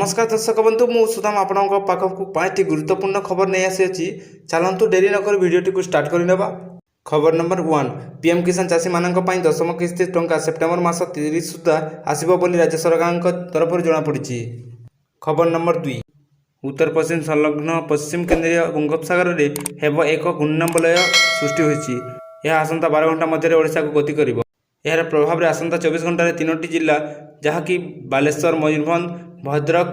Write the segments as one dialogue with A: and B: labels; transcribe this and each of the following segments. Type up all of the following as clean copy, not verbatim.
A: ନମସ୍କାର ଦର୍ଶକ ବନ୍ଧୁ, ମୁଁ ସୁଦାମ ଆପଣଙ୍କ ପାଖକୁ ପାଞ୍ଚଟି ଗୁରୁତ୍ୱପୂର୍ଣ୍ଣ ଖବର ନେଇ ଆସିଅଛି। ଚାଲନ୍ତୁ, ଡେରି ନକରି ଭିଡ଼ିଓଟିକୁ ଷ୍ଟାର୍ଟ କରିନେବା। ଖବର ନମ୍ବର 1, ପିଏମ୍ କିଷାନ ଚାଷୀମାନଙ୍କ ପାଇଁ 10ମ କିସ୍ତି ଟଙ୍କା ସେପ୍ଟେମ୍ବର ମାସ 30 ସୁଦ୍ଧା ଆସିବ ବୋଲି ରାଜ୍ୟ ସରକାରଙ୍କ ତରଫରୁ ଜଣାପଡ଼ିଛି। ଖବର ନମ୍ବର 2, ଉତ୍ତର ପଶ୍ଚିମ ସଂଲଗ୍ନ ପଶ୍ଚିମ କେନ୍ଦ୍ରୀୟ ବଙ୍ଗୋପସାଗରରେ ହେବ ଏକ ଘୂର୍ଣ୍ଣବଳୟ ସୃଷ୍ଟି ହୋଇଛି। ଏହା ଆସନ୍ତା 12 ଘଣ୍ଟା ମଧ୍ୟରେ ଓଡ଼ିଶାକୁ ଗତି କରିବ। ଏହାର ପ୍ରଭାବରେ ଆସନ୍ତା 24 ଘଣ୍ଟାରେ ତିନୋଟି ଜିଲ୍ଲା, ଯାହାକି ବାଲେଶ୍ୱର, ମୟୂରଭଞ୍ଜ, ଭଦ୍ରକ,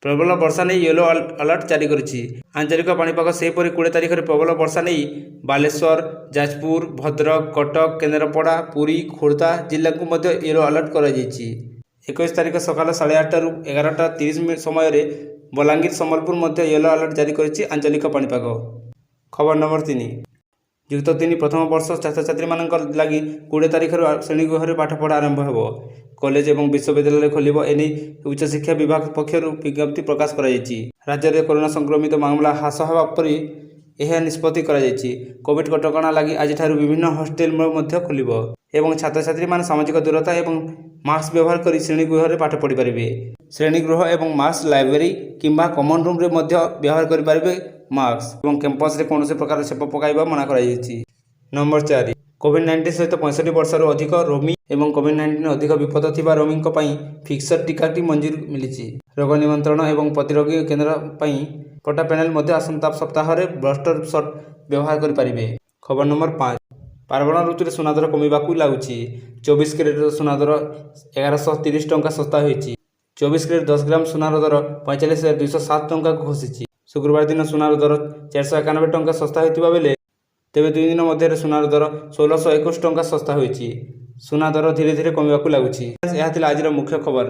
A: ପ୍ରବଳ ବର୍ଷା ନେଇ ୟେଲୋ ଆଲର୍ଟ ଜାରି କରିଛି ଆଞ୍ଚଳିକ ପାଣିପାଗ। ସେହିପରି 20 ତାରିଖରେ ପ୍ରବଳ ବର୍ଷା ନେଇ ବାଲେଶ୍ୱର, ଯାଜପୁର, ଭଦ୍ରକ, କଟକ, କେନ୍ଦ୍ରାପଡ଼ା, ପୁରୀ, ଖୋର୍ଦ୍ଧା ଜିଲ୍ଲାକୁ ମଧ୍ୟ ୟେଲୋ ଆଲର୍ଟ କରାଯାଇଛି। 21 ତାରିଖ ସକାଳ 8:30ରୁ 11:30 ସମୟରେ ବଲାଙ୍ଗୀର, ସମ୍ବଲପୁର ମଧ୍ୟ ୟେଲୋ ଆଲର୍ଟ ଜାରି କରିଛି ଆଞ୍ଚଳିକ ପାଣିପାଗ। ଖବର ନମ୍ବର 3, ଯୁକ୍ତ ତିନି ପ୍ରଥମ ବର୍ଷ ଛାତ୍ରଛାତ୍ରୀମାନଙ୍କ ଲାଗି 20 ତାରିଖରୁ ଶ୍ରେଣୀଗୃହରେ ପାଠପଢ଼ା ଆରମ୍ଭ ହେବ। କଲେଜ ଏବଂ ବିଶ୍ୱବିଦ୍ୟାଳୟ ଖୋଲିବ। ଏନେଇ ଉଚ୍ଚଶିକ୍ଷା ବିଭାଗ ପକ୍ଷରୁ ବିଜ୍ଞପ୍ତି ପ୍ରକାଶ କରାଯାଇଛି। ରାଜ୍ୟରେ କରୋନା ସଂକ୍ରମିତ ମାମଲା ହ୍ରାସ ହେବା ପରେ ଏହା ନିଷ୍ପତ୍ତି କରାଯାଇଛି। କୋଭିଡ କଟକଣା ଲାଗି ଆଜିଠାରୁ ବିଭିନ୍ନ ହଷ୍ଟେଲ ମଧ୍ୟ ଖୋଲିବ ଏବଂ ଛାତ୍ରଛାତ୍ରୀମାନେ ସାମାଜିକ ଦୂରତା ଏବଂ ମାସ୍କ ବ୍ୟବହାର କରି ଶ୍ରେଣୀଗୃହରେ ପାଠ ପଢ଼ିପାରିବେ। ଶ୍ରେଣୀଗୃହ ଏବଂ ମାସ୍କ ଲାଇବ୍ରେରୀ କିମ୍ବା କମନ୍ ରୁମ୍ରେ ମଧ୍ୟ ବ୍ୟବହାର କରିପାରିବେ ମାସ୍କ ଏବଂ କ୍ୟାମ୍ପସରେ କୌଣସି ପ୍ରକାର ଛେପ ପକାଇବା ମନା କରାଯାଇଛି। ନମ୍ବର 4, କୋଭିଡ-19 ସହିତ 65 ବର୍ଷରୁ ଅଧିକ ରୋଗୀ ଏବଂ କୋଭିଡ-19 ଅଧିକ ବିପଦ ଥିବା ରୋଗୀଙ୍କ ପାଇଁ ଫାଇଜର ଟିକାଟି ମଞ୍ଜୁରି ମିଳିଛି। ରୋଗ ନିୟନ୍ତ୍ରଣ ଏବଂ ପ୍ରତିରୋଧୀ କେନ୍ଦ୍ର ପାଇଁ ପଠା ପ୍ୟାନେଲ ମଧ୍ୟ ଆସନ୍ତା ସପ୍ତାହରେ ବୁଷ୍ଟର ସଟ୍ ବ୍ୟବହାର କରିପାରିବେ। ଖବର ନମ୍ବର 5, ପାର୍ବଣ ଋତୁରେ ସୁନା ଦର କମିବାକୁ ଲାଗୁଛି। 24 କ୍ୟାରେଟର ସୁନା ଦର 1130 ଟଙ୍କା ଶସ୍ତା ହୋଇଛି। 24 କ୍ୟାରେଟ 10 ଗ୍ରାମ ସୁନାର ଦର 45,207 ଟଙ୍କାକୁ ଖସିଛି। ଶୁକ୍ରବାର ଦିନ ସୁନାର ଦର 491 ଟଙ୍କା ଶସ୍ତା ହୋଇଥିବା ବେଳେ ତେବେ 2 ଦିନ ମଧ୍ୟରେ ସୁନାର ଦର 1621 ଟଙ୍କା ଶସ୍ତା ହୋଇଛି। ସୁନା ଦର ଧୀରେ ଧୀରେ କମିବାକୁ ଲାଗୁଛି। ଏହା ଥିଲା ଆଜିର ମୁଖ୍ୟ ଖବର।